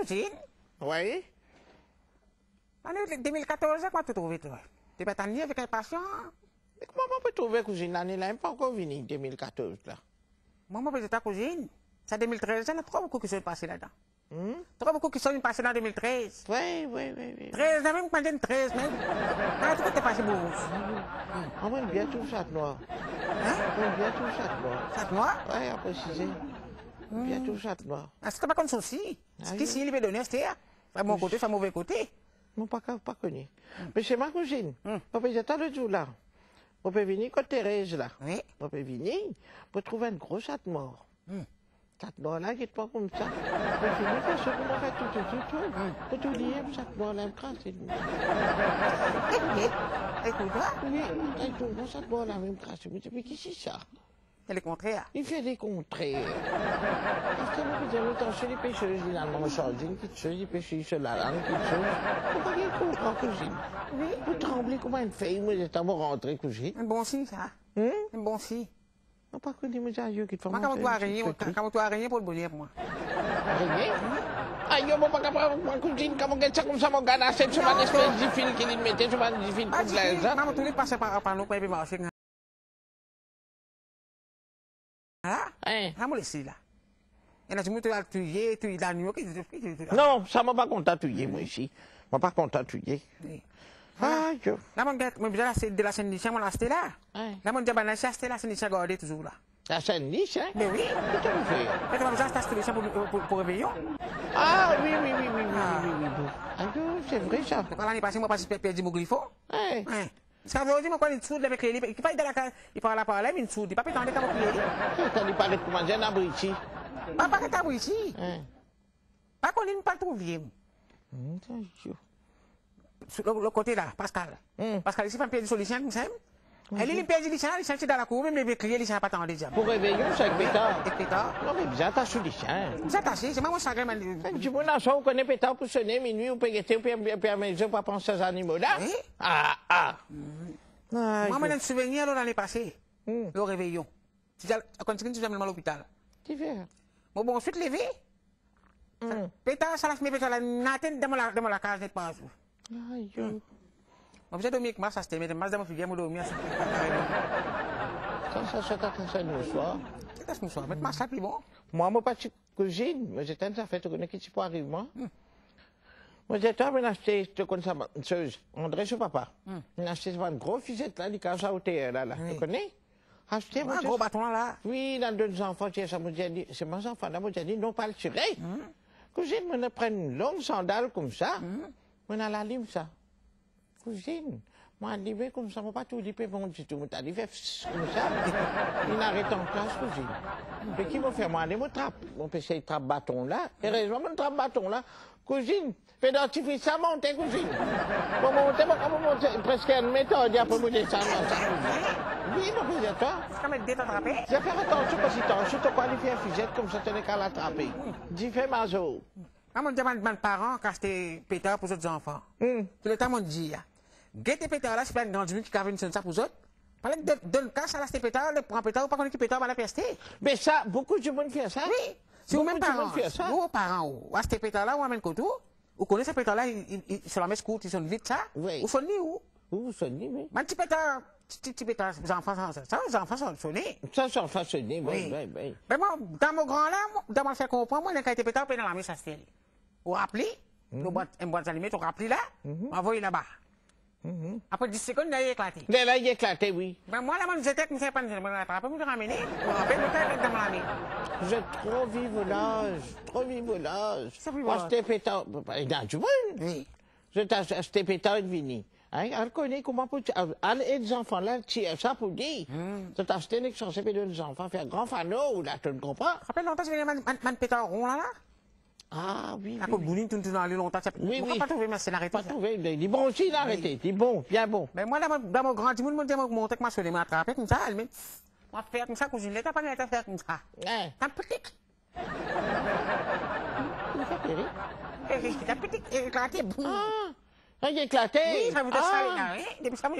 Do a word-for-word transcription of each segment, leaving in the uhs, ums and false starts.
Kouzinn? Wi. Lane de mil katorz la, kouma to trouve twa? To pe atann li avek inpasians. Me kouma mo pe trouve kouzinn, lane la mem pankor vini, de mil katorz la. Mwa, mo pe dir twa kouzinn, sa de mil trez la, ena tro boukou kisonn pase ladan. Hmm? Tro boukou kisonn pase dan de mil trez. Wi, wi, wi, wi. Trez la mem, kouma dir trez mem. Kouma to kote pase bouz? Mo, mo bien trouv sat nwar. Hein? Mo bien trouv sat nwar. Sat nwar? Wi, a presize. Mo bien trouv sat nwar. Eski to pa konn sousi? Ah, wi. Ki sign li pe done aster? Sa bon kote, sa move kote? Mo pa ka, pa kone. Me se mwa kouzinn. Hmm. Mo pe dir twa lot zour la. Mo pe vini kot Terez la. Wi. Mo pe vini, mo trouv enn gro sat nwar. Hmm. Sat nwar la, get mwa koumsa. Mo fini fer so pou mo fer tou, tou, tou, tou. Hmm. Mo trouv li, sat nwar la, kraze. Ekout, wi, mo trouv sat nwar la mem kraze. Mo dir, me ki se sa? Li fer lekontrer. Li fer lekontrer. Aster mo pe dir, mo tansion li pe soz, li al manz sardinn, kiksoz, li pe soz so lalang, kiksoz. Mo pa gagn konpran, kouzinn. Wi. Mo tranble kouma enn fey, mo letan mo rantre, kouzinn. Enn bon sign sa. Hmm? Enn bon sign. Mo pa kone, mo dir, ayo, kikfwa... Mwa, mo kouma fer enn ti pe trik. Kouma trouv arenyen pou boner pou mwa. Arenyen? Ayo, mo pa kapav, mwa, kouzinn, kouma get sa koumsa, mo gard asep so bann espes difil ki li mete, so bann difil kout linz la. Mwa, mo trouve pase par, par nou, kouma li pe marse. Ala? Hein? Ala mo les li la. Ena dimoun ki al touye, touye lagno, ki, ki, ki, ki, ki. Non, sa mo pa kontan touye, mwa, isi. Mo pa kontan touye. Wi. Ayo. La, mo get, mo bizin aste de lasenn lisien, mo al aste la. Hein? La, mo dir bann la, si aste lasenn lisien, garde touzour la. Lasenn lisien? Me wi. Ki to pou fer? Me to pa bizin aste lasenn lisien pou, pou, pou, pou reveyon. Ah, wi, wi, wi. Ah. Ayo, se vre sa. Lane pase, mo pa ti pe-, perdi mo grifo. Hein? Hein? Sa vle dir, mo konn inn soud avek li, li pa, li pa dan lakaz, li pa la, pa la, li inn soud, li pa pe tande kan mo kriye li. Li paret kouma enn abriti. Pa, pa enn abriti. Hein. Pa konn li, pa trouv li. Hmm, sa, yo. Sou lo, lo kote la, Pascal. Hmm. Pascal, isi, fam perdi so lisien, koumsa. Hmm. E li, li perdi lisien, lisien ti dan lakour, mem li pe kriye, lisien pa tande, diab. Pou reveyon, sa ek petar. Ek petar. Non, me bizin atas so lisien. Bizin atas, se mwa, mo sagrin, man. Dimoun, laswar, ou kone petar pou sone, minwi, ou pe gete, ou pe, pe, pe amize, ou pa pans sa zanimo la. Wi. Ah, ah. Hmm. Ayo. Mwa, mo ena souvenir lor lane pase, hmm, lor reveyon. Ti al, kan ti, ti al mwa lopital. Kifer? Mo, bon, swit leve. Hmm. Petar, sa la fime petar la, inn atenn dan mo la, dan mo lakaz net partou. Ayo. Hmm. Mo bizin dormi ek mas aster, met mas dan mo figir, mo dormi aster. Sa, sa, sa, sa, sa, mouswar. Sa, sa, mouswar. Met mas la pli bon. Mwa, mo pa ti Kouzinn, mo dir twa enn zafer, to kone ki ti pou ariv mwa? Hmm. Mo dir twa, mo'nn aste, to konn sa bann soz, Andre so papa. Hmm. Mo'nn aste sa bann gro fizet la, li kav sa oter la, la. Wi. To kone? Aste, ah, mo dir, gro baton la, la. Wi, la donn zanfan tir sa, mo dir li, se mwa zanfan la, mo dir li, non, pa al tire. Hmm. Kouzinn, mo'nn pran enn long sandal koumsa. Hmm. Mo'nn al alim sa. Kouzinn, mo alime koumsa, mo pa trouv li pe bon ditou. Mo ta li fer fss koumsa. Li aret anplas, kouzinn. Me ki mo fer, mo ale, mo trap, mo pe sey trap baton la. Erezman, mo'nn trap baton la. Kouzinn, fe dantifris la monte, kouzinn. Mo monte, mo, mo monte, preske enn met, apre mo desann dan sa, kouzinn. Wi, mo pe dir twa. Ziska met de tansion. Fer atansion, parski tansion, to krwar li fer fizet koumsa, to nek al atrape. Dife mazo. Mwa, mo'nn dir bann, bann paran ki aste petar pou zot zanfan. Hmm. Touletan mo'nn dir, gete petar la, si pa enn gran dimoun ki kav inn sonn sa pou zot. Parski donn, donn kas al aste petar, le pran petar, ou pa kone ki petar bann-la pe aste. Me sa, boukou dimoun fer sa. Wi. Si ou mem paran, ou paran, ou aste petar la, ou amenn kot ou, ou kone sa petar la, li, li, li, so lame kourt, li sonn vit sa, wi, ou sonn li, ou. Ou sonn li, wi. Bann ti petar, ti, ti, ti petar, zanfan, sa, sa, sa, zanfan sonn, sone. Sa, zanfan sone, wi, wi, wi. Me mwa, dan mo gran la, mwa, dan mo fer konpran, mwa, enn kalite petar pena lame sa stel. Ou rap li, enn bwat, enn bwat zalimet, ou rap li la, ou avoy laba. Apre dis segonn, li eklate. Lerla li eklate, wi. Be mwa, la, mo'nn zete, mo'nn fer pa, mo'nn atrape, mo'nn ramene. Ou rapel, mo'nn met dan mo lame. Zot tro viv laz, tro viv laz. Sa viv laz. Aste petar, ena dimoun. Wi. Zot as-, aste petar, vini. Hein, al kone kouma pou, al, al ed zanfan la tir sa pou li. Hmm. Zot aste, nek sanse pe donn zanfan fer gran fano, ou la, to konpran? Rapel lontan ti ena bann, bann, bann petar ron la, la? Ah, wi, wi, wi. Boulin, tourn, tourn ale lontan, ti, wi, wi, pa trouve, me sa arete. Pa trouve, li bon osi, li arete, wi, li bon, bien bon. Me mwa, dan mo, dan mo gran dimoun, mo'nn dir, mo montre kouma sone, mo atrape koumsa, li met, mo fer koumsa, kouzinn, li pa gagn fer koumsa. Hein. Sa pitik. Li fer peri. E, li fer pitik, e, eklate, boum. Ah, li eklate. Wi, sa, ah, wi, depi sa, mo,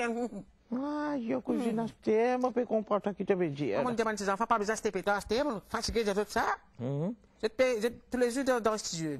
ah, yo, kouzinn, aster mo pe konpran sa ki to pe dir. Mo'nn dir bann ti zanfan, pa bizin aste petar, aster, mo'nn fatige zot sa. Mhm. Zot pe, zot toulezour dan, dan stidio.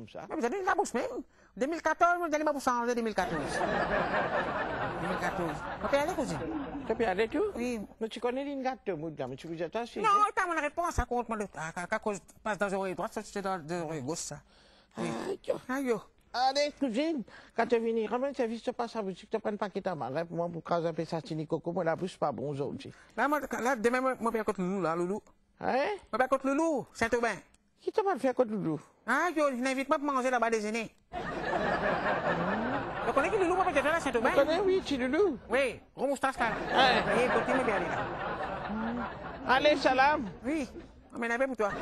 koumsa. Me bizin vinn labous mem. De mil katorz, mo dir li mo pou sanze de mil katorz. De mil katorz. Mo pe ale, kouzinn. To pe ale tou? Wi. Me ti kone linn gat to moud la, me ti pou dir twa si. Non, pa mo repons, sa kont mo le, a, ka, ka koz pas dan zorey drwat, sa ti dan zorey gos, sa. Wi. Ayo. Ayo. Ale, kouzinn, kan to vini, rann mwa servis, to pas laboutik, to pran paket a marin pou mwa, pou kraz inpe sa tini koko, mo labous pa bon zordi. La, mo, la, demin, mo, mo pe al kot Loulou, la, Loulou. Hein? Mo pe al kot Loulou, Saint-Aubin. Ki to pe al fer kot Loulou? Ah, yo, li invit mwa pou manze laba dezene. To kone ki Loulou, mo pe dir twa la, Saint-Aubin? Mo kone, wi, ti Loulou. Wi, gro moustas la. Hein? Wi, kot li mo pe ale la. Ale, salam. Wi, amenn inpe pou twa.